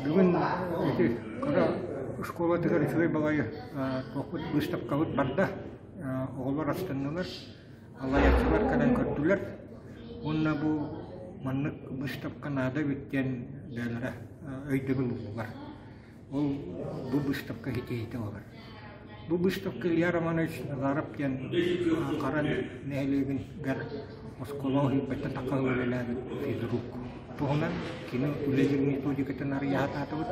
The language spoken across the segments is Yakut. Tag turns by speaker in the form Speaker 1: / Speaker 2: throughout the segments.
Speaker 1: Бүгүн ити кыра школатыгар үчүгэй баҕайы туохпут быыстапкабыт барда. Оҕолор астыннылар, аллайааччылар кэлэн көрдүлэр. Уонна бу маннык быыстапка наада эбит диэн бэйэлэрэ өйдөбүл ыллылар. Ол бу быыстапка ситиһиитэ буолар. Бу быыстапка Илья Романович Назаров диэн Хара нэһилиэгин-гэр оскуола уһуйбаттан тахха үлэлээбит физрук туһунан кини үлэлиир методикатын арыйа сатаатыбыт.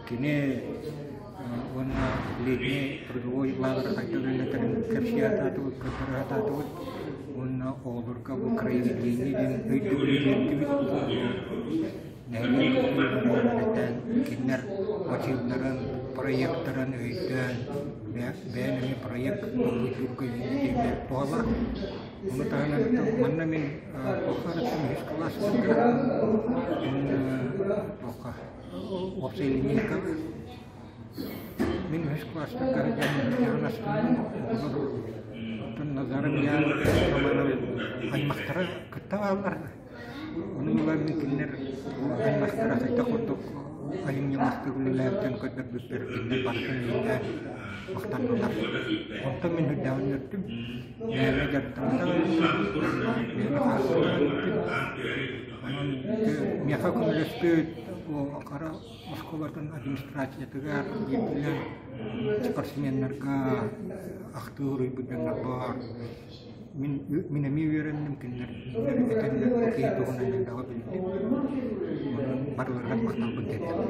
Speaker 1: Кини уонна летний трудовой лааҕыры хайдах үлэлэтэрин кэпсии сатаатыбыт, көрдөрө сатаатыбыт. Уонна оҕолорго бу краеведение диэн өйдөбүлү биэрдибит. Нэһилиэк үлэлэтэн, кинилэр мотивтарын, проектарын өйдөөн, бэйэм эмиэ проект толкуйдуурга үөрэтиибэр туһалаах. Ону таһынан манна мин туохха эрэ үһүс кылааска уонна туохха уопсай линейкаҕа мин үһүс кылаастарга сылдьан үһүстэҕин астынным. Оҕолор оттон Назаров Илья Романов аймахтара кытта бааллар. Ону ылан кинилэр аймахтара хайдах курдук айымньылаахтык үлэлээбитин көрдөрбүппэр кинилэр барытын өйдөөн махтаннылар. Онтон мин үрдээҕин үөрдүм. Бэйэбэ дьарыктамматах бэйэбэ хаалсыбатах эбиппин. Онон миэхэ көмөлөспүт бу Хара оскуолатын администрациятыгар биирдиилээн спортсменнарга ахтыы суруйбут дьоннорбор Мин эмиэ үөрэнним, кинилэр этэллэр бу киһи туһунан элбэҕи биллим. Онон барыларыгар махталбын тиэрдэбин.